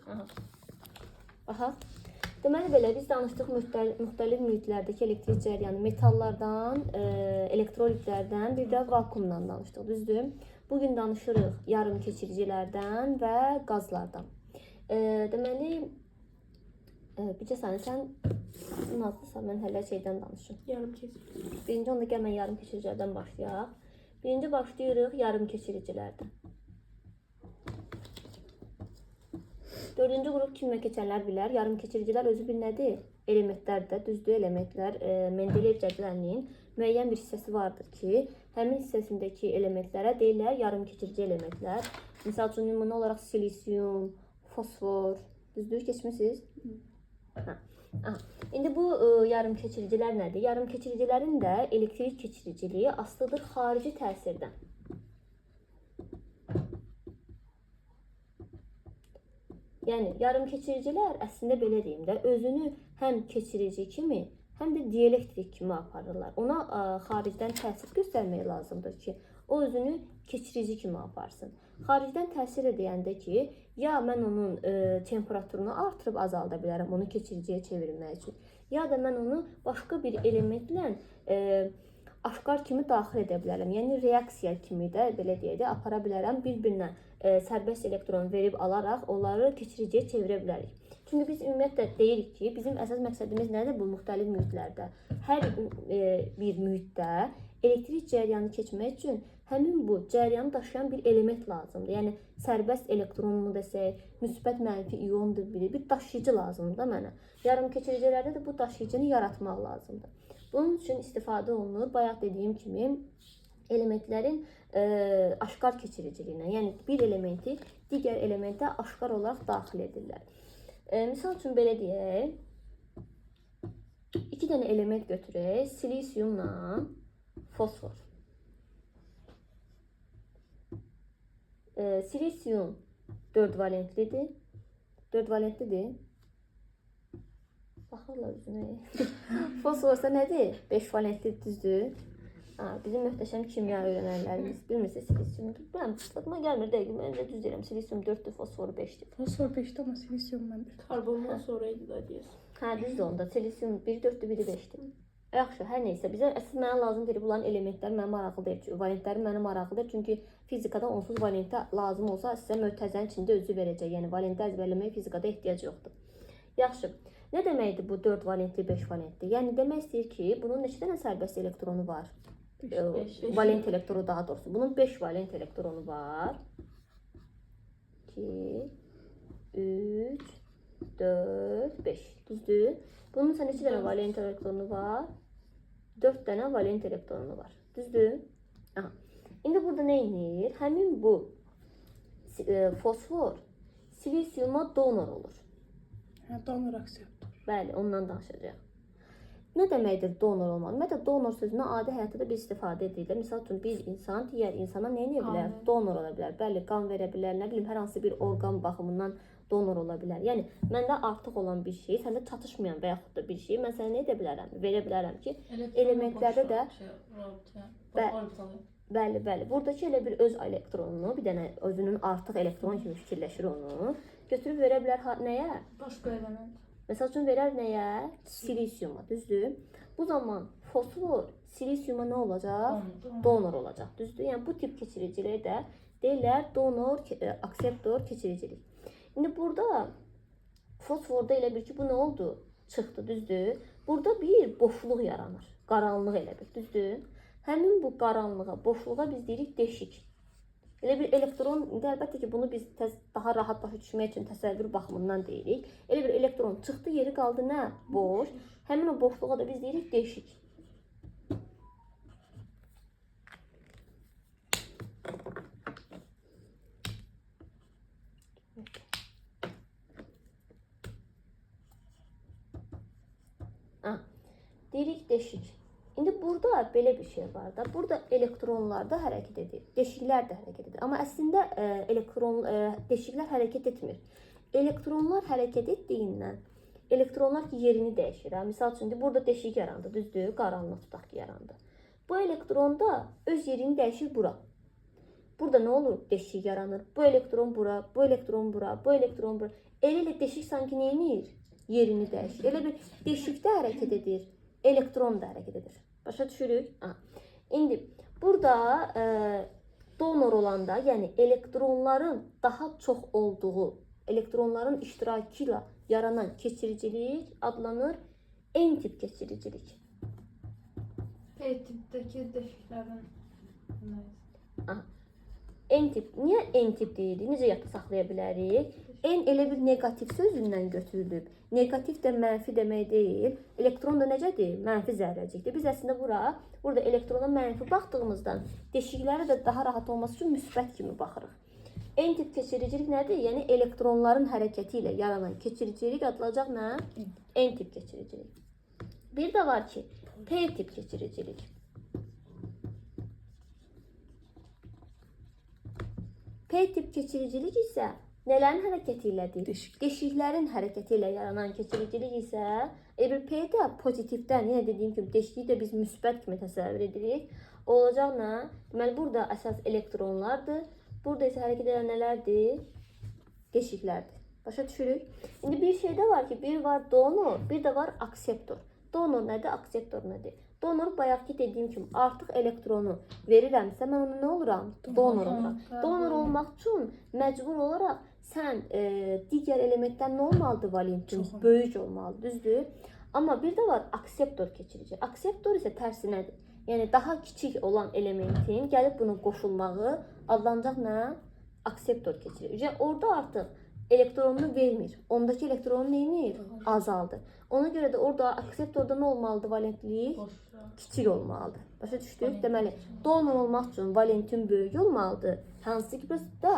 Aha. Baxaq. Deməli belə biz danışdıq müxtəlif mühitlərdəki elektrik cərəyanı metallardan, elektrolitlərdən, bir də vakuumdan danışdıq, düzdür? Bu gün danışırıq yarım keçiricilərdən və qazlardan. Deməli, bircə saniyə sən Nazlısan, mən hələ şeydən danışım. Yarım keçirici. Birinci onda gəl mən yarım keçiricilərdən başlayaq. Birinci başlayırıq yarım keçiricilərdən. Dördüncü qrup kimya keçənlər bilər. Yarım keçiricilər özü bir nədir? Elementlərdir, düzdür, elementlər. Mendeleyev cədvəlinin müəyyən bir hissəsi vardır ki, həmin hissəsindəki elementlərə deyirlər yarım keçirici elementlər. Misal üçün nümunə olaraq silisium, fosfor, düzdür, keçmisiniz? Hə. Aha. İndi bu yarım keçiricilər nədir? Yarım keçiricilərin də elektrik keçiriciliyi asılıdır xarici təsirdən. Yəni yarım keçiricilər əslində belə deyim də, özünü həm keçirici kimi, həm də dielektrik kimi aparırlar. Ona xaricdən təsir göstərmək lazımdır ki, o özünü keçirici kimi aparsın. Xaricdən təsir edəndə ki, ya mən onun temperaturunu artırıb azalda bilərəm, onu keçiriciyə çevirmək üçün, ya da mən onu başqa bir elementlə aşkar kimi daxil edə bilərəm. Yəni reaksiya kimi də belə deyək də apara bilərəm. Bir-birinə sərbəst elektron verib alaraq onları keçiriciyə çevirə bilərik. Çünki biz ümumiyyətlə deyirik ki, bizim əsas məqsədimiz nədir bu müxtəlif mühitlərdə? Hər bir mühitdə elektrik cərəyanı keçmək üçün həmin bu cərəyanı daşıyan bir element lazımdır. Yəni sərbəst elektronmu desək, müsbət mənfi iondur biri, bir daşıyıcı lazımdır da mənə. Yarım keçiricilərdə də bu daşıyıcını yaratmaq lazımdır. Bunun üçün istifadə olunur. Bayaq dediyim kimi elementlərin aşkar keçiriciliyinə, yəni bir elementi digər elementə aşkar olaraq daxil edirlər. Misal üçün belə deyək, iki dənə element götürək, silisiumla fosfor. Silisium 4 valentlidir. 4 valentlidir. Baxırlar üzünə. Fosfor isə nədir? 5 valentli, düzdür. Ha, bizim möhtəşəm kimya öyrənənlərimiz bilmirsə silisiumdur. Mən aklıma gəlmir dəqiq. Mən də düz deyirəm. Silisium 4-dür, fosfor 5-dir. Fosfor 5'ti ama silisium ben de. Karbondan sonraydı da diyorsun. Hə, düzdür onda. Silisium biri 4-dür, biri 5-dir. Yaxşı, hər neysə bizə əsas mənə lazım deyil bunların elementləri mənə maraqlı deyil. Çünki valentləri mənə maraqlıdır. Çünki fizikada onsuz valentə lazım olsa sizə mötərizənin içində özü verəcək. Yəni valentə əzbərləməyə fizikada ehtiyac yoxdur. Yaxşı. Nə deməkdir bu 4 valentli, 5 valentli? Yəni demək istəyir ki, bunun neçə dənə sərbəst elektronu var? Beş. Valent elektronu daha doğrusu. Bunun 5 valent elektronu var. 2 3 4 5. Düzdür? Bunun isə neçə dənə valent elektronu var? 4 dənə valent elektronu var. Düzdür? Aha. İndi burada nə edir? Həmin bu fosfor silisiuma donor olur. Ha, donor akseptör. Bəli, ondan danışacağıq. Nə deməkdir donor olmaq? Ümumiyyətlə donor sözünü adi həyatda da biz istifadə edirik. Misal üçün bir insan digər insana nə edə bilər? Donor ola bilər. Bəli, qan verə bilər, nə bilim hər hansı bir orqan baxımından donor ola bilər. Yəni məndə artıq olan bir şey, səndə çatışmayan və yaxud da bir şeyi mən sənə nə edə bilərəm? Verə bilərəm ki, elementlərdə də bəli, bəli. Buradakı elə bir öz elektronunu, bir dənə özünün artıq elektron kimi fikirləşir onu, götürüb verə bilər nəyə? Başka element. Məsəl üçün verər nəyə? Silisiuma, düzdür? Bu zaman fosfor silisiuma nə olacaq? Donor olacaq, düzdür? Yəni bu tip keçiriciliyə də deyirlər donor, akseptor keçiricilik. İndi burada fosforda elə bir ki, bu nə oldu? Çıxdı, düzdür? Burada bir boşluq yaranır. Qaranlıq elə bir, düzdür? Həmin bu qaranlığa, boşluğa biz deyirik deşik. Elə bir elektron, indi əlbəttə ki, bunu biz daha rahat başa düşmək üçün təsəvvür baxımından deyirik. Elə bir elektron çıxdı, yeri qaldı nə? Boş. Həmin o boşluğa da biz deyirik deşik. Ha, deyirik deşik. İndi burada belə bir şey var da. Burada elektronlar da hərəkət edir, deşiklər də hərəkət edir. Amma əslində deşiklər hərəkət etmir. Elektronlar hərəkət etdiyindən elektronlar ki yerini dəyişir. Ha. Misal üçün burada deşik yarandı, düzdür? Qaranlıq tutaq ki yarandı. Bu elektron da öz yerini dəyişir bura. Burada nə olur? Deşik yaranır. Bu elektron bura, bu elektron bura, bu elektron bura. Elə deşik sanki nə edir? Yerini dəyişir. Elə bir deşikdə hərəkət edir, elektron da hərəkət edir. Başa düşürük? Aha. İndi burada donor olanda, yəni elektronların daha çox olduğu, elektronların iştirakı ilə yaranan keçiricilik adlanır N tip keçiricilik. P tipdəki deşiklərin Aha. N tip. Niyə N tip deyirik? Necə yadda saxlaya bilərik? N elə bir neqativ sözündən götürülüb. Neqativ də mənfi demək deyil. Elektron da necədir? Mənfi zərrəcikdir. Biz əslində burada elektrona mənfi baxdığımızdan deşiklərə də daha rahat olması üçün müsbət kimi baxırıq. N tip keçiricilik nədir? Yəni elektronların hərəkəti ilə yaranan keçiricilik adlanacaq nə? N tip keçiricilik. Bir də var ki, P tip keçiricilik. P tip keçiricilik isə nələrin hərəkəti ilədir? Deşiklərin hərəkəti ilə yaranan keçiricilik isə bir P də pozitivdən, yenə dediyim kimi deşikliyi də biz müsbət kimi təsəvvür edirik. Olacaq nə? Deməli burada əsas elektronlardır. Burada isə hərəkət edən nələrdir? Deşiklərdir. Başa düşürük? İndi bir şey də var ki, bir var donor, bir də var akseptor. Donor nədir, akseptor nədir? Donor bayaqki dediyim kimi artıq elektronu verirəmsə, mən ona nə oluram? Donor oluram. Donor olmaq üçün məcbur olaraq sən digər elementdən nə olmalıdır valentin? Böyük olmalıdır, düzdür? Amma bir də var akseptor keçirici. Akseptor isə tərsinədir. Yəni daha kiçik olan elementin gəlib bunu qoşulmağı adlanacaq nə? Akseptor keçirici. Yəni orada artıq elektronunu vermir. Ondakı elektronu nə edir? Azaldır. Ona görə də orada akseptorda nə olmalıdır valentlik? Kiçik olmalıdır. Başa düşdük? Deməli, donor olmaq üçün valentin böyük olmalıdır. Hansı ki, biz də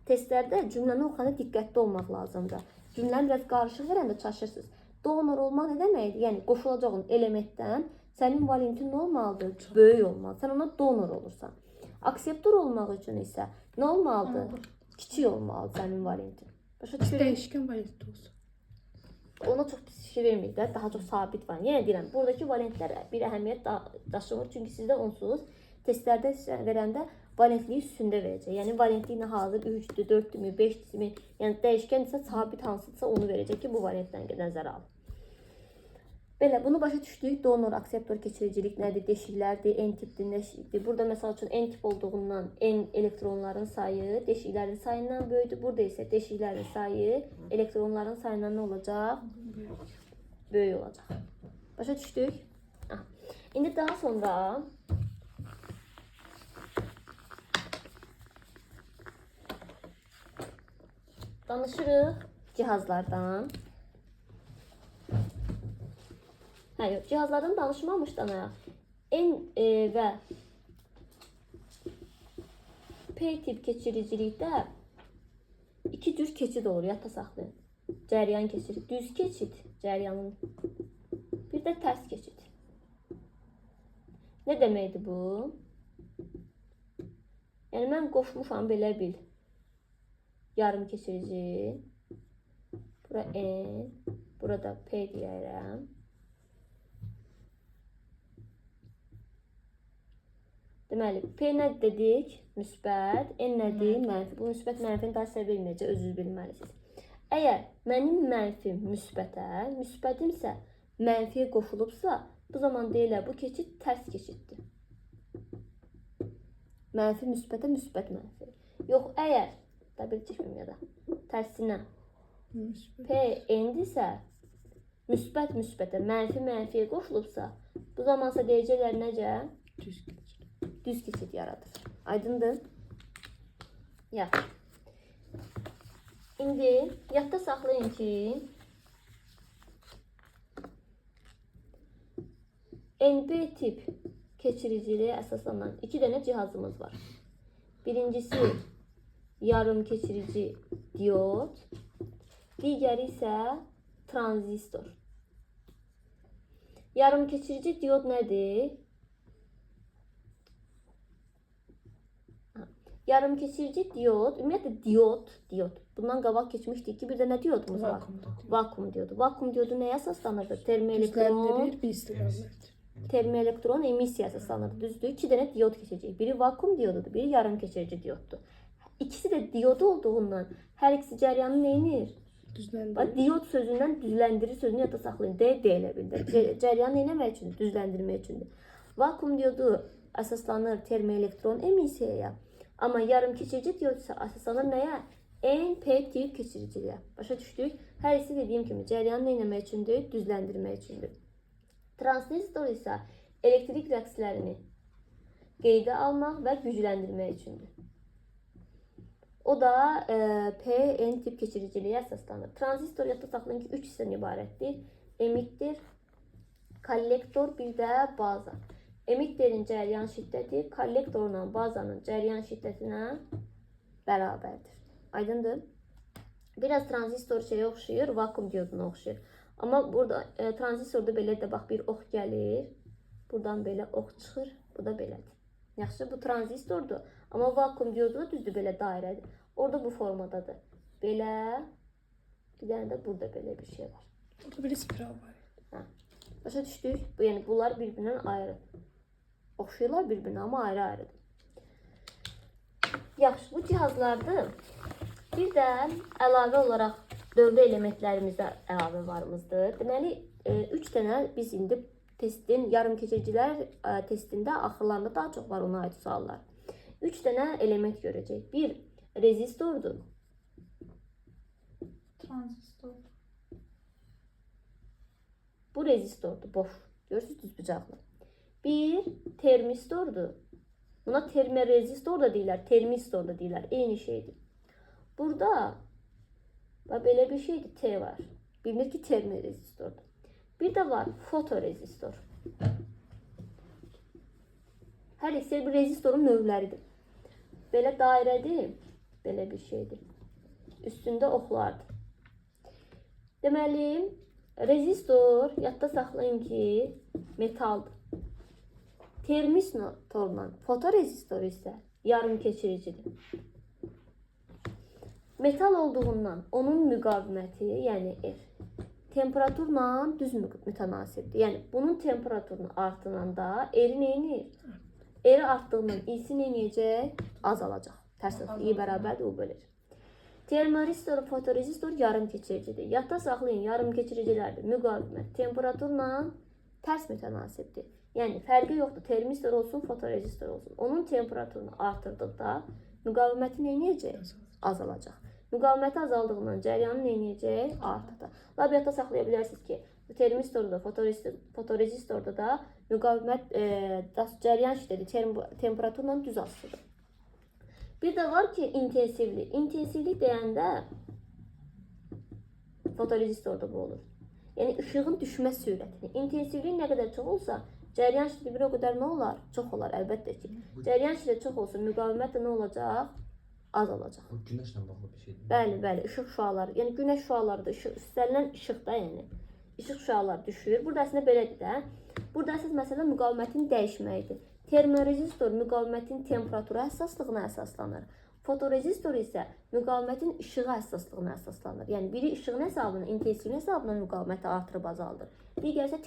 testlərdə cümləni oxuyanda diqqətli olmaq lazımdır. Cümləni biraz qarışıq verəndə çaşırsınız. Donor olmaq nə deməkdir? Yəni qoşulacağın elementdən sənin valentin nə olmalıdır? Böyük olmalıdır. Sən ona donor olursan. Akseptor olmaq üçün isə nə olmalıdır? Kiçik olmalıdır sənin valentin. Başa düşürük? Dəyişkən valent olsun. Ona çox pis şey vermir də, daha çox sabit var. Yenə deyirəm, buradakı valentlər bir əhəmiyyət daşımır. Çünki sizdə onsuz testlərdə verəndə valentliyi üstündə verəcək. Yəni valentlik nə hazır 3-dür, 4-dürmü, 5-dürmü, yəni dəyişkəndirsə sabit hansıdırsa onu verəcək ki, bu valentdən nəzərə al. Belə, bunu başa düşdük. Donor, akseptor keçiricilik nədir, deşiklərdir, N tipdir, nədir. Burada məsəl üçün N tip olduğundan N elektronların sayı deşiklərin sayından böyükdür. Burada isə deşiklərin sayı elektronların sayından nə olacaq? Böyük olacaq. Başa düşdük? Aha. İndi daha sonra danışırıq cihazlardan. Hə, yox, cihazlardan danışmamışdan ayaq. N və P tip keçiricilikdə iki cür keçid olur, yadda saxlayın. Cəryan keçid, düz keçid, cəryanın, bir də tərs keçid. Nə deməkdir bu? Yəni mən qoşmuşam belə bil. Yarım keçirici. Bura N, burada P deyərəm. Deməli, P nə dedik? Müsbət. N nədir? Mənfi. Bu müsbət mənfini daha sizə bilməyəcək, özünüz bilməlisiniz. Əgər mənim mənfim müsbətə, müsbətimsə mənfiyə qoşulubsa, bu zaman deyirlər, bu keçid tərs keçiddir. Mənfi müsbətə, müsbət mənfi. Yox, əgər, da bir çəkməyim ya da, tərsinə P N-dirsə, müsbət müsbətə, mənfi mənfiyə qoşulubsa, bu zamansa deyəcəklər necə? Düz keçid. Düz keçid yaradır. Aydındır? Yaxşı. İndi yadda saxlayın ki, NB tip keçiriciliyə əsaslanan iki dənə cihazımız var. Birincisi yarım keçirici diod, digəri isə tranzistor. Yarım keçirici diod nədir? Yarım keçirici diod, ümumiyyətlə diod. Bundan qabaq keçmişdik ki, bir də nə diodumuz var? Vakuum diodu. Vakuum diodu. Vakuum diodu nəyə əsaslanırdı? Termoelektron. Gücləndirir, bir istiqamət. Termoelektron emissiyaya əsaslanır. Düzdür? 2 dənə diod keçəcək. Biri vakuum diodudur, biri yarım keçirici dioddur. İkisi də diod olduğundan hər ikisi cəryanı nə edir? Düzləndirir. Bax, diod sözündən düzləndirir sözünü yadda saxlayın. D, D elə bildir. Cəryanı nə etmək üçündür? Düzləndirmək üçündür. Vakuum diodu əsaslanır termoelektron emissiyaya. Amma yarım keçirici diod isə əsaslanır nəyə? N-P tip keçiriciliyə. Başa düşdük? Hər ikisi dediyim kimi cəryanı nə etmək üçündür? Düzləndirmək üçündür. Transistor isə elektrik rəqslərini qeydə almaq və gücləndirmək üçündür. O da P-N tip keçiriciliyə əsaslanır. Transistor yadda saxlayın ki, 3 hissədən ibarətdir. Emitter, kollektor, bir də baza. Emitterin cəryan şiddəti kollektorla bazanın cəryan şiddətinə bərabərdir. Aydındır? Biraz transistor şeyə oxşayır, vakuum dioduna oxşayır. Amma burada transistorda belə də bax bir ox gəlir. Buradan belə ox çıxır. Bu da belədir. Yaxşı, bu transistordur. Amma vakuum diodu da düzdür belə dairədir. Orada bu formadadır. Belə, bir dənə də burada belə bir şey var. Orada bir spiral var. Hə. Başa düşdük? Bu, yəni bunlar bir-birindən ayrı. Oxşayırlar bir-birinə, amma ayrı-ayrıdır. Yaxşı, bu cihazlardır. Bir də əlavə olaraq dövrə elementlərimizdə əlavə varımızdır. Deməli, 3 dənə biz indi testin, yarım keçiricilər testində axırlarında daha çox var ona aid suallar. 3 dənə element görəcəyik. Bir, rezistordur. Transistor. Bu rezistordur, boş. Görürsünüz, düz bucaqlı. Bir, termistordur. Buna termorezistor da deyirlər, termistor da deyirlər. Eyni şeydir. Burada bax, belə bir şeydir, T var. Bilinir ki, termorezistordur. Bir də var fotorezistor. Hər ikisi bir rezistorun növləridir. Belə dairədir, belə bir şeydir. Üstündə oxlardır. Deməli, rezistor, yadda saxlayın ki, metaldır. Termistorla fotorezistor isə yarım keçiricidir. Metal olduğundan onun müqaviməti, yəni R, temperaturla düz mütənasibdir. Yəni bunun temperaturunu artıranda R-i nə edir? R artdığından I-si nə edəcək? Azalacaq. Tərs I bərabərdir, U bölür. Termorezistor, fotorezistor yarım keçiricidir. Yadda saxlayın, yarım keçiricilərdir. Müqavimət temperaturla tərs mütənasibdir. Yəni fərqi yoxdur. Termistor olsun, fotorezistor olsun. Onun temperaturunu artırdıqda müqaviməti nə edəcək? Azalacaq. Müqaviməti azaldığından cəryanı nə edəcək? Artacaq. Lap yadda saxlaya bilərsiniz ki, termistorda, fotorezistorda da müqavimət cəryan şiddəti temperaturla düz asılıdır. Bir də var ki, intensivlik. İntensivlik deyəndə fotorezistorda bu olur. Yəni işığın düşmə sürətini. İntensivlik nə qədər çox olsa, cəryan şiddəti bir o qədər nə olar? Çox olar əlbəttə ki. Cəryan şiddəti çox olsa, müqavimət də nə olacaq? Az olacaq. Bu günəşlə bağlı bir şeydir. Bəli, bəli, işıq şüaları. Yəni günəş şüaları da işıq, istənilən işıq da, yəni işıq şüaları düşür. Burada əslində belədir də. Burada əsas məsələ müqavimətin dəyişməyidir. Termorezistor müqavimətin temperatura həssaslığına əsaslanır. Fotorezistor isə müqavimətin işığa həssaslığına əsaslanır. Yəni biri işığın hesabına, intensivliyin hesabına müqaviməti artırıb azaldır. Digəri isə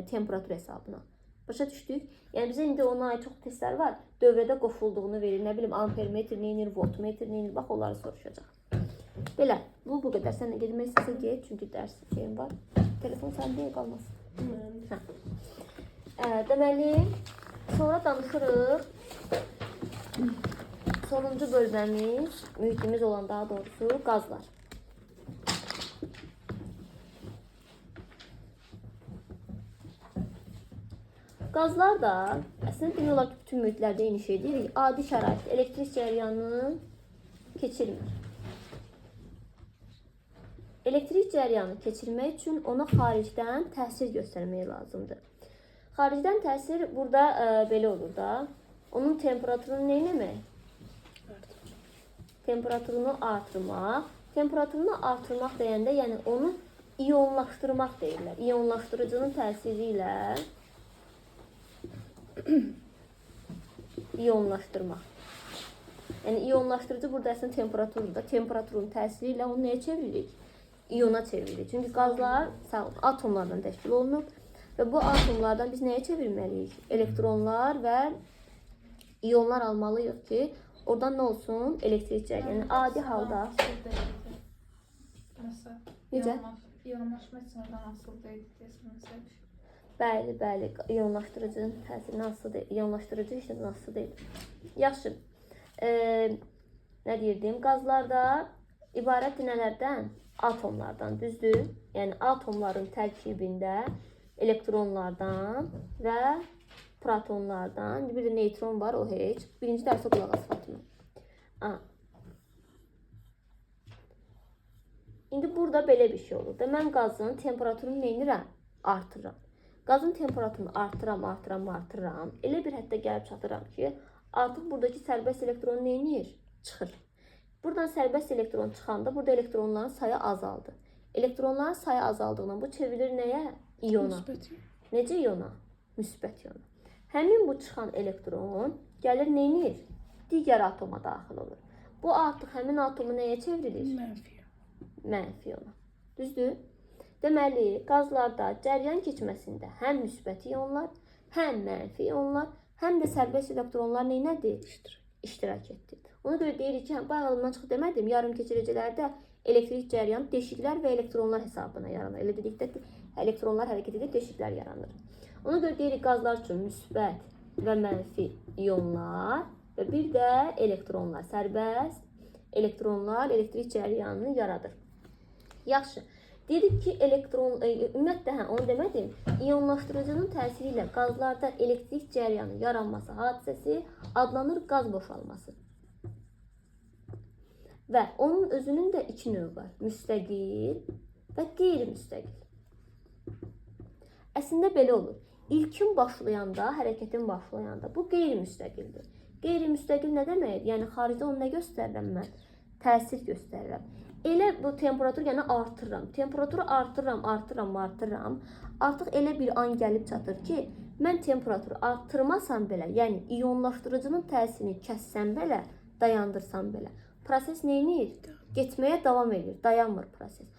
temperatur hesabına. Başa düşdük? Yəni bizə indi ona aid çox testlər var. Dövrədə qofulduğunu verir, nə bilim ampermetr nə edir, voltmetr nə edir, bax onları soruşacaq. Belə, bu qədər. Sən də getmək istəsən get, çünki dərs şeyim var. Telefon səndə qalmasın. Hə. Deməli, sonra danışırıq. Sonuncu bölməmiz, mühitimiz olan daha doğrusu qazlar. Qazlar da əslində demək olar ki, bütün mühitlərdə eyni şey deyirik. Adi şəraitdə elektrik cəryanı keçirmir. Elektrik cəryanı keçirmək üçün ona xaricdən təsir göstərmək lazımdır. Xaricdən təsir burada belə olur da. Onun temperaturunu nə etmək? Temperaturunu artırmaq. Temperaturunu artırmaq deyəndə, yəni onu iyonlaşdırmaq deyirlər. İyonlaşdırıcının təsiri ilə iyonlaşdırmaq. Yəni iyonlaşdırıcı burada əslində temperaturdur da. Temperaturun təsiri ilə onu nəyə çeviririk? İyona çeviririk. Çünki qazlar sağ olun, atomlardan təşkil olunub. Və bu atomlardan biz nəyə çevirməliyik? Elektronlar və ionlar almalıyıq ki, oradan nə olsun? Elektrik cəryanı. Yəni adi halda Məsələn, Necə? İyonlaşma üçün oradan asılı deyil deyəsən məsəl. Bəli, bəli, ionlaşdırıcının təsirindən asılı deyil. İyonlaşdırıcı heç nədən asılı deyil. Yaxşı. Nə deyirdim? Qazlarda ibarət nələrdən? Atomlardan, düzdür? Yəni atomların tərkibində elektronlardan və protonlardan, bir də neytron var, o heç. Birinci dərsə qulaq as Fatimə. A. İndi burada belə bir şey olur da. Mən qazın temperaturunu nə edirəm? Artırıram. Qazın temperaturunu artıram, artıram, artıram. Elə bir həddə gəlib çatıram ki, artıq buradakı sərbəst elektron nə edir? Çıxır. Buradan sərbəst elektron çıxanda burada elektronların sayı azaldı. Elektronların sayı azaldığından bu çevrilir nəyə? İona. Müsbət. Necə iona? Müsbət iona. Həmin bu çıxan elektron gəlir nə edir? Digər atoma daxil olur. Bu artıq həmin atomu nəyə çevrilir? Mənfi. Mənfi iona. Düzdür? Deməli, qazlarda cəryan keçməsində həm müsbət ionlar, həm mənfi ionlar, həm də sərbəst elektronlar nə nədir? İştirak. İştirak etdi. Ona görə deyirik ki, hə, bayaq adımdan çıxıb demədim, yarımkeçiricilərdə elektrik cəryanı deşiklər və elektronlar hesabına yaranır. Elə dedikdə elektronlar hərəkət edir, deşiklər yaranır. Ona görə deyirik qazlar üçün müsbət və mənfi ionlar və bir də elektronlar, sərbəst elektronlar elektrik cəryanını yaradır. Yaxşı. Dedik ki, elektron ümumiyyətlə hə onu demədim. İyonlaşdırıcının təsiri ilə qazlarda elektrik cəryanı yaranması hadisəsi adlanır qaz boşalması. Və onun özünün də iki növü var. Müstəqil və qeyri-müstəqil. Əslində belə olur. İlkin başlayanda, hərəkətin başlayanda bu qeyri-müstəqildir. Qeyri-müstəqil nə deməkdir? Yəni xaricdə onu nə göstərirəm mən? Təsir göstərirəm. Elə bu temperatur yəni artırıram. Temperaturu artırıram, artırıram, artırıram. Artıq elə bir an gəlib çatır ki, mən temperaturu artırmasam belə, yəni iyonlaşdırıcının təsirini kəssəm belə, dayandırsam belə, proses nə edir? Getməyə davam edir, dayanmır proses.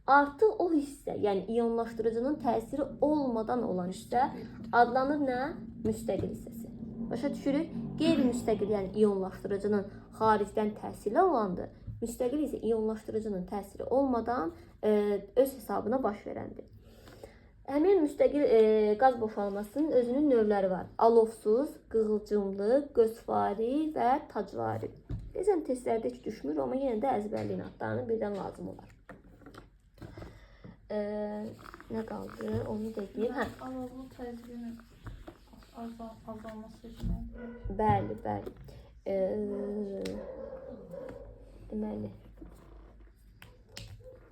Artıq o hissə, yəni iyonlaşdırıcının təsiri olmadan olan hissə adlanır nə? Müstəqil hissəsi. Başa düşürük? Qeyri-müstəqil, yəni iyonlaşdırıcının xaricdən təsirli olandır. Müstəqil isə iyonlaşdırıcının təsiri olmadan öz hesabına baş verəndir. Həmin müstəqil qaz boşalmasının özünün növləri var. Alovsuz, qığılcımlı, gözvari və tacvari. Deyəsən testlərdə heç düşmür, amma yenə də əzbərləyin adlarını, birdən lazım olar. Nə qaldı? Onu dedim. Hə, Alovlu təzyiqin azalması üçün. Bəli, bəli. Deməli,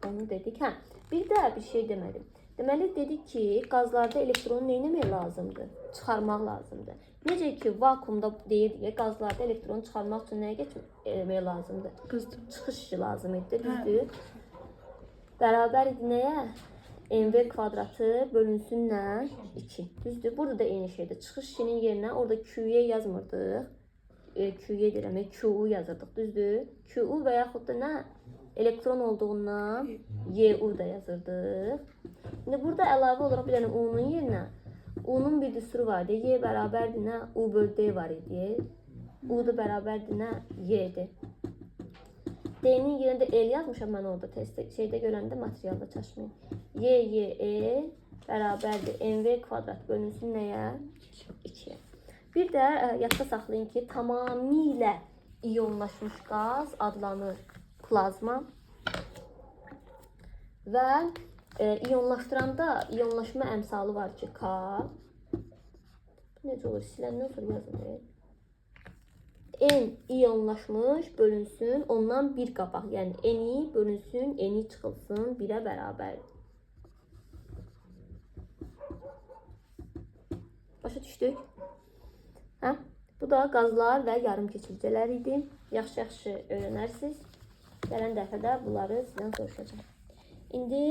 onu dedik. Hə, bir də bir şey demədim. Deməli, dedik ki, qazlarda elektronu nə etmək lazımdır? Çıxarmaq lazımdır. Necə ki, vakuumda deyirdik ki, qazlarda elektronu çıxarmaq üçün nəyə getmək lazımdır? Qızdım. Çıxış işi lazım idi, Hə. düzdür? Bərabər idi nəyə? MV kvadratı bölünsün nə? 2. Düzdür? Burada da eyni şeydir. Çıxış işinin yerinə orada QY yazmırdıq. QY deyirəm, QU yazırdıq, düzdür? QU və yaxud da nə? Elektron olduğundan YU da yazırdıq. İndi burada əlavə olaraq bir dənə U-nun yerinə U-nun bir düsturu var idi. Y bərabərdir nə? U bölü D var idi. U da bərabərdir nə? Y-dir. D-nin yerinə də L yazmışam mən orada testdə, şeydə görəndə materialda çaşmayın. Y, Y, E bərabərdir MV kvadrat bölünsün nəyə? 2-yə. Bir də yadda saxlayın ki, tamamilə iyonlaşmış qaz adlanır plazma. Və iyonlaşdıranda iyonlaşma əmsalı var ki, K. Bu necə olur? Siləndən sonra yazın. N iyonlaşmış bölünsün ondan bir qabaq. Yəni Ni bölünsün, Ni çıxılsın 1-ə bərabərdir. Başa düşdük? Hə? Bu da qazlar və yarımkeçiricilər idi. Yaxşı-yaxşı öyrənərsiniz. Gələn dəfə də bunları sizdən soruşacağam. İndi